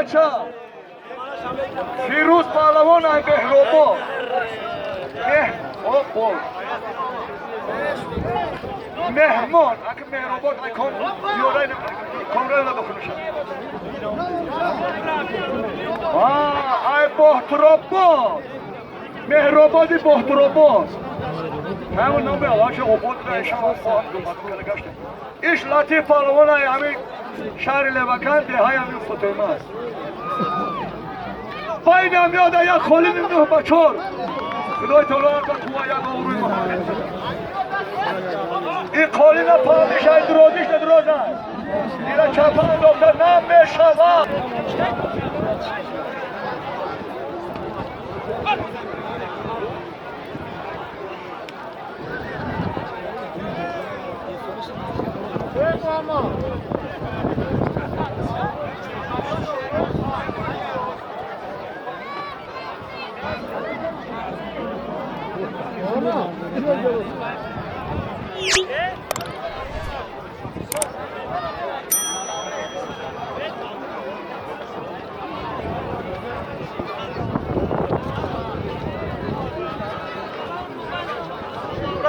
бача Фирӯз паҳлавон ай Меҳробод. Меҳобод. Меҳмон, аки Меҳробод ай кон ёрай комрай набахунуша. Ай Боҳтуробод. Меҳрободи Боҳтуробод. Ҳамон номи аввалшо обод ра ишам хоҳам думат карда гаштем. Иш Латиф паҳлавон ай ҳамин шаҳри Левакан деҳаи ҳамин Фотима аст. Байнам ёда як холини 9-4. Худои таоло ба қувва як обрӯи Муҳаммад. Ин қолина паҳмиш ай дурозиш на дуроз аст. Ина чапа андохта намешавад.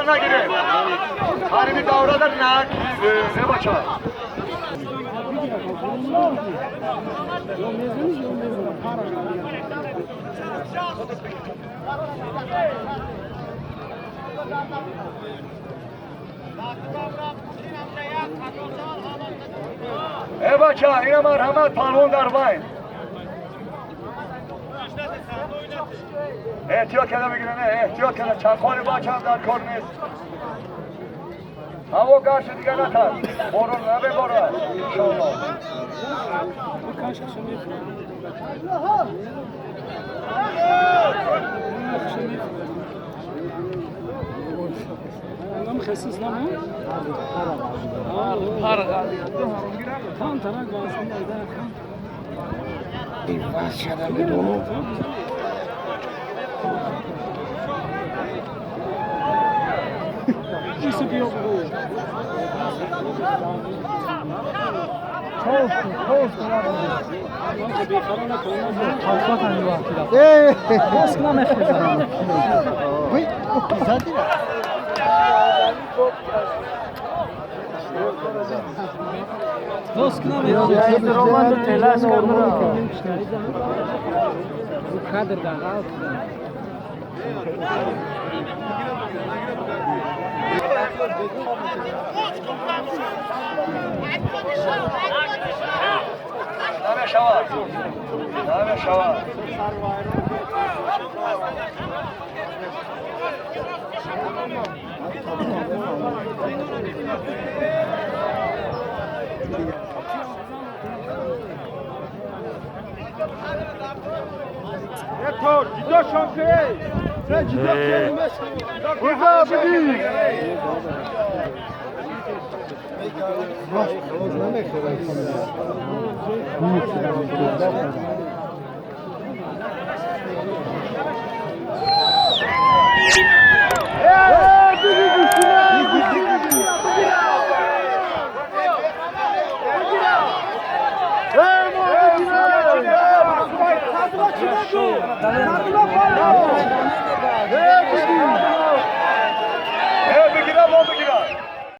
Нагире. Ҳарими даврада нагире. Не бача. Э бача, ина марҳамат паҳлавон дар байн. Эҳтиёт карда бигирем, эҳтиёт карда чархони бачам дар кор нест. Ҳаво гарчи дига натарс, борон намеборад, иншоаллоҳ. Намешавад. Намешавад.